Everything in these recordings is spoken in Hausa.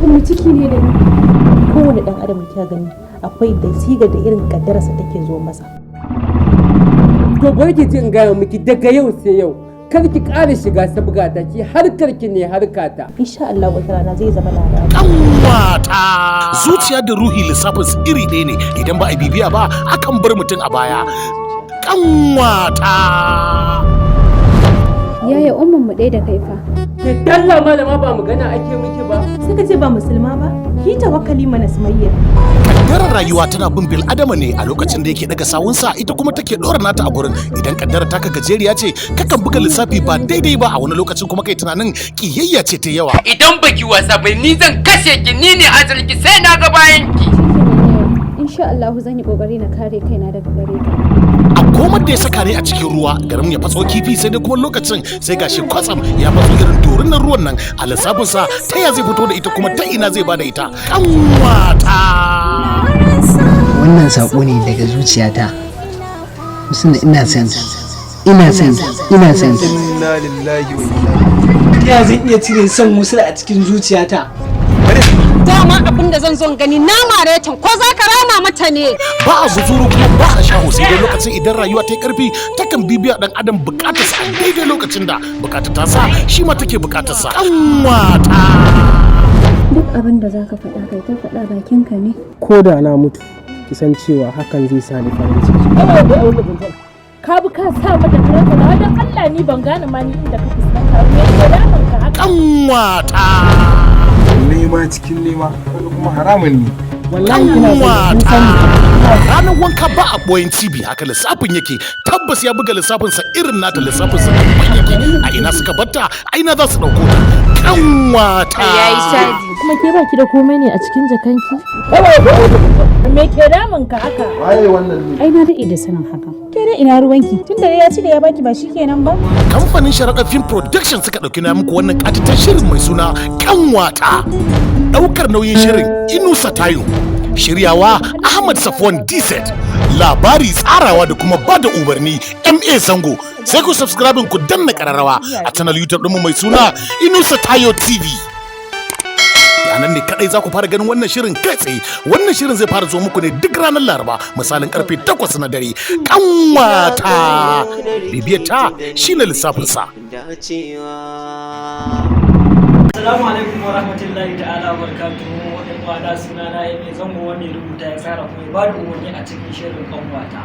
Ummi, ciki ne da ni. Kowane ɗan adam da kika gani akwai da sigar da irin kaddararsa take zo masa. To, bari ki ji in gaya miki, daga yau sai yau kar ki ƙara shiga sabgata, ki harkar ki ne harkata. Insha Allah wata rana zai zama labari. Kanwata. Zuciya da ruhi lissafin su iri ɗaya ne, idan ba a bibiya ba akan bar mutum a baya. Kanwata. Yaya, umman mu ɗaya da kai fa. Ke dalla malama, ba magana ake miki ba. Suka ce ba musulma ba, ki tawakkali mana, Sumayya. Kaddarar rayuwa tana bin bil adama ne a lokacin da yake daga sawunsa, ita kuma take dora nata a gurin. Idan kaddara taka gajeriya ce, kakan buga lissafi ba daidai ba, a wani lokacin kuma kai tunanin kiyayya ce ta yawa. Idan baki wasa ba ni zan kashe ki, ni ne ajalki, sai na ga bayan ki. Shikenan yaya. Insha Allah zan yi kokari na kare kaina daga gare ka. A komar da ya saka ne a cikin ruwa garin ya fatso kifi, sai dai kuma lokacin sai gashi kwatsam ya fatso irin dorinan ruwan nan. A lissafinsa ta ya zai fito da ita, kuma ta ina zai bada ita? Kanwata. Wannan saƙo ne daga zuciyata. Musamman ina son, ina son, ina son. Inna lillahi wa inna. Ya zan iya cire son Musul a cikin zuciyata? Dama abin da zan zo gani na mare ta, ko za ka rama mata ne? Ba a guzuru kuma ba a shaho, sai dai lokacin idan rayuwa ta yi karfi takan bibiya dan adam bukatarsa a daidai lokacin da bukatar ta sa shi ma take bukatarsa. Kanwata. Duk abin da za ka faɗa, kai ta faɗa, bakinka ne. Ko da na mutu, ki san cewa hakan zai sa ni farin ciki. Ka bi ka sa mata kare na don Allah, ni ban gane ma ni inda ka fuskanta me ke damun ka haka. Kanwata. Nema cikin nema wani kuma haramun ne. Wallahi ina son kin sani. Ranar wanka ba a ɓoyin cibi, haka lissafin yake. Tabbas ya buga lissafinsa irin nata, lissafinsa daban yake. A ina suka batta, a ina za su ɗauko ta? Kanwata. Yayi caji. Kuma ke baki da komai ne a cikin jakanki? Me ke damun ka haka? Waye wannan ne? Ai na daɗe da sanin haka. Ke dai ina ruwanki? Tunda ya ci da ya baki, ba shikenan ba. Kamfanin Sharaɗa Film Production suka ɗauki na muku wannan ƙatatar shirin mai suna Kanwata. Ɗaukar nauyin shirin Inusa Tayo, shiryawa Ahmad Safwan Dz, labari, tsarawa da kuma bada umarni MA Zango. Sai ku subscribe ku danna ƙararrawa a channel YouTube ɗinmu mai suna Inusa Tayo TV. A nan ne kadai za ku fara ganin wannan shirin kai tsaye. Wannan shirin zai fara zo muku ne duk ranar Laraba misalin karfe 8 na dare. Kanwata, bibiyar ta shine lissafin sa. Assalamu alaikum wa rahmatullahi ta'ala wa barakatuhu. Ɗan uwana, suna na mai zango, wanda ya rubuta, ya tsara kuma ya bada umarni a cikin shirin Kanwata.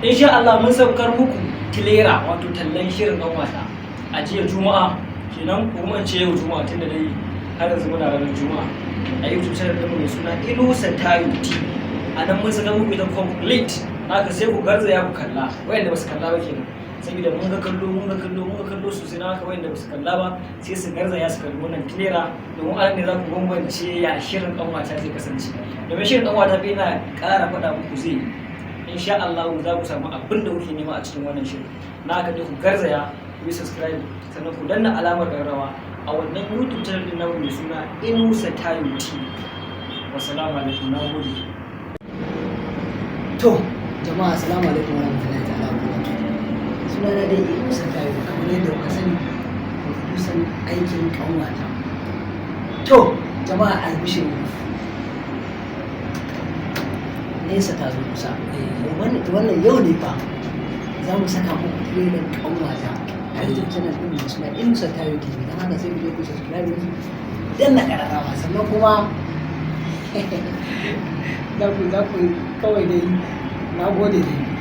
Insha Allah mun saukar muku trailer, wato tallan shirin Kanwata, a jiya Juma'a kenan, ko kuma in ce yau Juma'a, tunda dai har yanzu muna ranar Juma'a, a YouTube channel ɗinmu mai suna Inusa Tayo TV. A nan mun saka muku ita complete, haka sai ku garzaya ku kalla, wayanda ba su kalla ba kenan, saboda mun ga kallo, mun ga kallo, mun ga kallo sosai. Na haka wayanda ba su kalla ba sai su garzaya su kalli wannan trailer, domin anan ne za ku bambance ya shirin Kanwata zai kasance. Domin shirin Kanwata fa, yana ƙara faɗa muku, zai yi insha Allah za ku samu abin da kuke nema a cikin wannan shirin. Na haka dai ku garzaya ku yi subscribe, sannan ku danna alamar ƙararrawa a wannan YouTube channel din namu mai suna Inusa Tayo TV. Wassalamu alaikum, na gode. To jama'a, assalamu alaikum warahmatullahi ta'ala wabarakatuh. Sunana dai Inusa Tayo, kamar yadda kuka sani, producer aikin Kanwata. To jama'a, albishirin, nesa ta zo kusa. Wannan yau ne fa za mu saka muku trailer Kanwata a YouTube channel ɗin mai suna Inusa Tayo TV. Don haka sai ku je ku subscribe, danna ƙararrawa, sannan kuma za ku kawai dai. Na gode dai.